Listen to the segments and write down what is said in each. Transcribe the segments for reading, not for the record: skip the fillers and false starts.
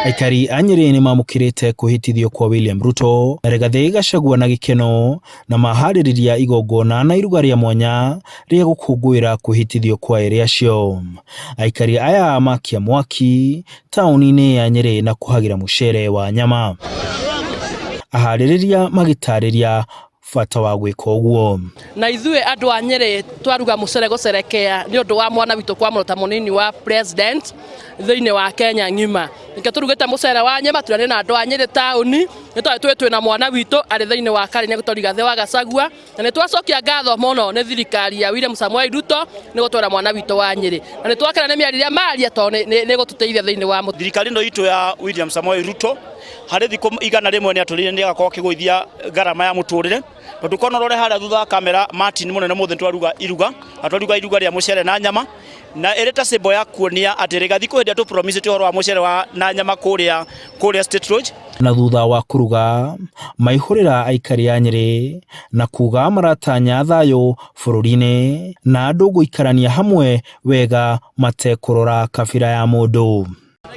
Aikari a Nyĩrĩ nĩ mamũkĩrĩte kwĩhĩtithio kwa William Ruto na Rigathĩ Gachagua na gĩkeno na maharĩrĩria igongona na iruga rĩa mwanya rĩa gũkũngũĩra kwĩhĩtithio kwa erĩ acio. Aikari aya makia mwaki taũni-inĩ ya Nyĩrĩ na kũhagĩra mũcere wa nyama. Aharĩrĩria magĩtarĩria bata wa gwĩka ũguo. Na ithuĩ andũ a Nyĩrĩ twaruga mũcere gũcerekea nĩ ũndũ wa mwana witũ kwamũrwo ta mũnini wa president thĩinĩ wa Kenya ng'ima. Nĩkĩo tũrugĩte mũcere wa nyama tũrĩanĩre na andũ a Nyĩrĩ taũni nĩ tondũ tũĩ twĩna mwana witũ arĩ thĩinĩ wa karine gwĩtwo Rigathĩ wa Gachagua na nĩ twacokia ngatho mũno nĩ thirikari ya William Samoei Ruto nĩ gũtwara mwana witũ wa Nyĩrĩ na nĩ twakena nĩ mĩario ĩrĩa maria tondũ nĩ ĩgũtũteithia thĩinĩ wa Thirikari ĩno itũ ya William Samoei Ruto harĩ thikũ 100 nĩ atũrĩire nĩ agakorwo akĩgũithia ngarama ya mũtũrĩre tondũ korwo rore harĩa thutha wa kamera Martin mũnene mũthĩ twaruga iruga na twaruga iruga rĩa mũcere na nyama na ĩrĩ ta symbol ya kuonia atĩ Rigathi kwĩ hĩndĩ atũ promise ũhoro wa mũcere wa na nyama kũrĩa kũrĩa State Lodge. Na thutha wa kũruga maihũrĩra aikari a Nyĩrĩ na kuga maratanya thayũ bũrũri-inĩ na andũ gũikarania hamwe wega matekũrora kabira ya mũndũ.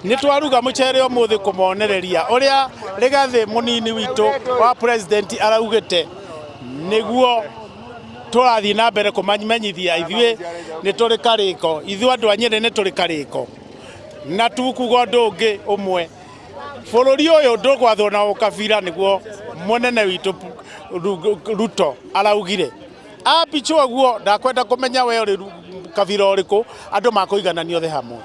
Nĩ twaruga mũcere ũmũthĩ kũmonereria ũrĩa Rigathĩ mũnini witũ wa president araugĩte nĩguo tũrathiĩ na mbere kũmamenyithia ithuĩ nĩ tũrĩ karĩko, ithuĩ andũ a Nyĩrĩ nĩ tũrĩ karĩko. Na tukuga ũndũ ũngĩ ũmwe, bũrũri ũyũ ndũgwathwo na ũkabira nĩguo mũnene witũ Ruto araugire. Apichwo ũguo ndakwenda kũmenya we ũrĩ kabira ũrĩkũ, andũ makũiganania othe hamwe.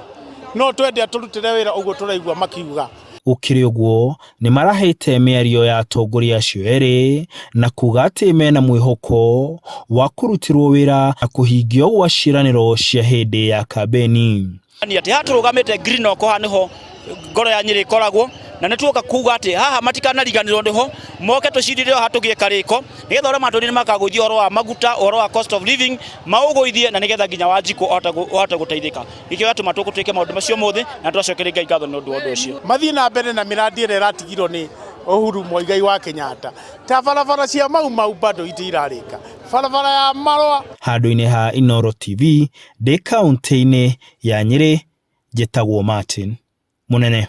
No twende atũrutĩre wĩra ũguo tũraigua makiuga. Gũkĩrĩ ũguo, nĩ marahĩte mĩario ya atongoria acio erĩ na kuga atĩ mena mwĩhoko wa kũrutĩrwo wĩra na kũhingio gwa ciĩranĩro cia hĩndĩ ya kambeni. Nĩ atĩ haha tũrũgamĩte Greenock haha nĩho ngoro ya Nyĩrĩ ĩkoragwo na nĩ tuoka kuga atĩ haha matikanariganĩrwo nĩho moke tũcirire haha tũgĩe karĩko nĩgetha ũrĩa matũrire makagũithia ũhoro wa maguta ũhoro wa cost of living maũgũithie na nĩgetha nginya Wanjikũ ahote gũteithĩka. Nĩkĩo gĩatũma tũkũ twĩke maũndũ macio ũmũthĩ na tũracokeria Ngai ngatho nĩ ũndũ wa ũndũ ũcio. Mathiĩ na mbere na mĩrandi ĩrĩa ĩratigirwo nĩ Uhuru Muigai wa Kenyatta ta barabara cia Mau Mau bado itirarĩka, barabara ya Marwa. Handũ-inĩ ha Inooro TV, ndĩ kauntĩ-inĩ ya Nyĩrĩ, njĩtagwo Martin Mũnene.